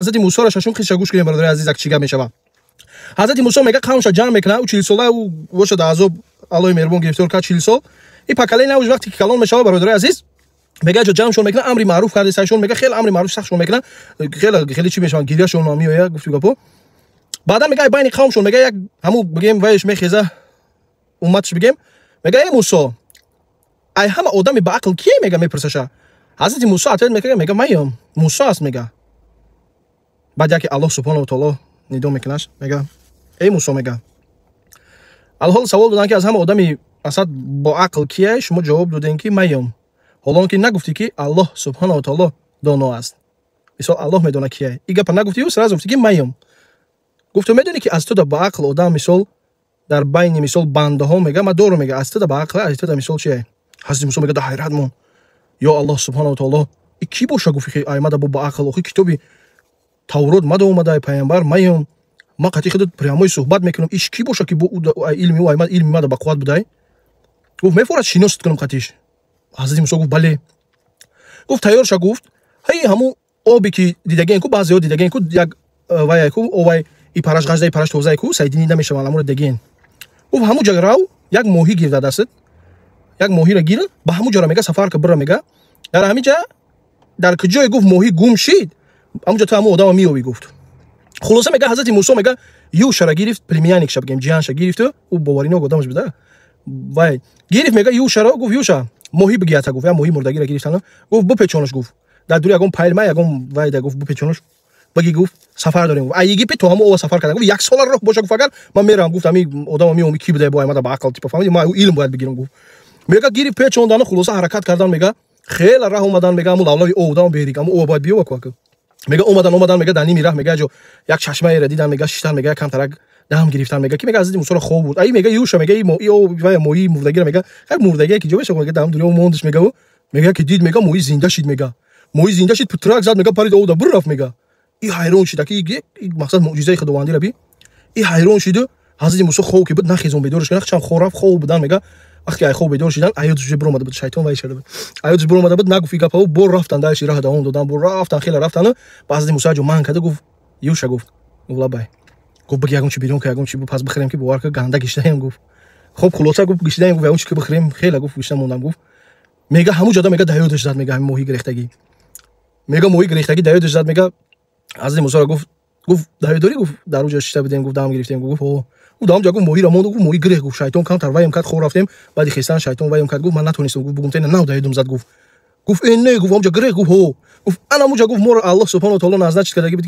Ҳазрати Мусоро шашум қисша гӯш кунем, бародари азиз, як чӣ гап мешава. Ҳазрати Мусо, мега, қавмша ҷамъ мекунад. Ӯ 40 сола ӯ боша, да азоб Аллоҳи меҳрубон гирифтор кард, 40 сол. И поколение уж вақте ки калон мешава, бародари азиз, мега, ҷо ҷамъшон мекунад, амри маъруф карди сайшон, мега, хеле амри маъруф сахтшон мекунад, хеле хеле чӣ мешаванд, гиряшон меояд, гуфти гапо. Баъдан, мега, байни қавмшон, мега, як ҳамун бигем вайш мехеза, умматш бигем, мега: «Э Мусо, ай ҳама одами ба ақл кие?» Мега, мепурсаша. Ҳазрати Мусо ответ мекунад, мега: «Маём, Мусо аст», мега. Баъд яке Аллоҳ субҳонаҳу таоло нидо мекунаш, мега: «Эй Мусо», мега, алҳол савол доданд, ки аз ҳама одами асад бо ақл кие, шумо ҷавоб додем, ки маём, ҳолон ки нагуфтӣ, ки Аллоҳ субҳонаҳу таоло доно аст, мисол, Аллоҳ медона кие, и гапа нагуфтӣ, сразу гуфтӣ, ки маём. Гуфту: «Медонӣ, ки аз туда ба ақл одам, мисол, дар байни, мисол, бандаҳо, мега, ма дору, мега, аз туда ба ақл, аз туда, мисол, чие?» Ҳазрати Мусо, мега, да ҳайрат мон: «Ё Аллоҳ субҳонаҳу таоло, и кӣ боша?» Гуфт: «Аймада бо ба ақл, охи китоби Таврот мада омада, пайғамбар маём, ма қатъи худат прямой суҳбат мекунам, иш кӣ боша, ки бо илми ӯ аймад илми мада ба қувват будай?» Гуфт: «Мефорад шиносат кунам қатиш?» Ҳазрати Мусо гуфт: «Бале». Гуфт: «Тайёр ша». Гуфт: «Ҳай, ҳамун обе ки дидаген ку, баъзеҳо дидаген ку, як вай ку, овай и параш ғажда, и параш тозае ку, сайдинӣ намешаванд, ҳамуро дидаген». Гуфт: «Ҳамун ҷа рав, як моҳӣ гир дар дастат, як моҳиро гир, ба ҳамун ҷора, мега, сафар ка, бира, мега, дар ҳамин ҷа, дар куҷое, гуфт, моҳӣ гум шид, ҳамун ҷо ту ҳамун одама меёбӣ», гуфт. Хулоса, мега, ҳазрати Мусо, мега, Юшара гирифт, племянник ша бигем, ҷиянша гирифту ӯ боваринок одамаш буда, вай гирифт, мега, Юшаро гуфт: «Юша, моҳӣ бигията», гуфт. Як моҳи мурдагиро гирифтан, гуфт: «Бупечонаш», гуфт, «дар дури ягон пайлма, ягон вайда», гуфт, «бупечонаш, баги», гуфт, «сафар дорем». А Египет то ҳамо ова сафар кардан, гуфт, як сола роҳ боша, гуфт, агар ман меравам, гуфт, ами одама меоми, ки буда бо аймада ба ақл, типа, фаҳмиди, ман илм бояд бигирам, гуфт. Мега, гирифт, печондану, хулоса, ҳаракат кардан, мега, хеле раҳ омадан, мега, ҳамун лавлави ов берик, ҳамун ова бояд биёва ку. Мега, омадан, омадан, мега, дар ними раҳ, мега, ҷо як чашмаеро дидан, мега, шиштан, мега, камтарак дам гирифтан, мега, ки, мега, ҳазрати Мусоро хоб буд. Ай, мега, Юша, мега, вай моҳии мурдагиро, мега, хай, мурдагие ки ҷо меша, мега, дам дунё мондаш, мега, мега, ки дид, мега, моҳӣ зинда шид, мега, моҳӣ зинда шид, путрак зад, мега, парид овда, бур рафт. Мега, и ҳайрон шид, аки мақсад мӯъҷизаи худовандиро би. И ҳайрон шиду ҳазрати Мусо хоб ки буд, нахезон, бедорш кунад, чам хоб рафт, хоб будан. Мега, вақте ай хоб бедор шидан, аёдш уже биромада буд, шайтон вай шуда буд, аёдш биромада буд, нагуфт и гапао. Бор рафтан, дальше раҳ давом додан, бор рафтан, хеле рафтан. Ба ҳазрати Мусо ҷо ман карда гуфт: «Юша», гуфт. Гуфт: «Лабай». Гуфт: «Баги, ягон чи берун ка, ягон чи пас бихӯрем, ки бовар ка, ганда гиштаем», гуфт. Хоб, хулоса, гуфт, гиштаем, гуфт, ягон чи ки бихӯрем, хеле, гуфт, гишта мондам, гуфт. Мега, ҳамун ҷода, мега, даёдаш зад, мега, ҳамин моҳи гирехтагӣ, мега, моҳи гирехтагӣ даёдаш зад. Мега, ҳазрати Мусоро гуфт, гуфт: «Даёдорӣ?» Гуфт: «Дар уҷо шишта будем», гуфт, «дам гирифтем». Гуфт: «О». Гуфт: «Дар ҷо», гуфт, «моҳиро монд», гуфт, «моҳи гирех», гуфт, «шайтон камтар ваем кард, хоб рафтем, баъди хестан шайтон ваем кард», гуфт, «ман натонистам», гуфт, «бугум, тена нав даёдум зад», гуфт. Гуфт: «Э, не», гуфт, «амҷа гирех». Гуфт: «Ҳо». Гуфт: «Ана муҷа», гуфт, «моро Аллоҳ субҳану таоло назначить кардаги буд».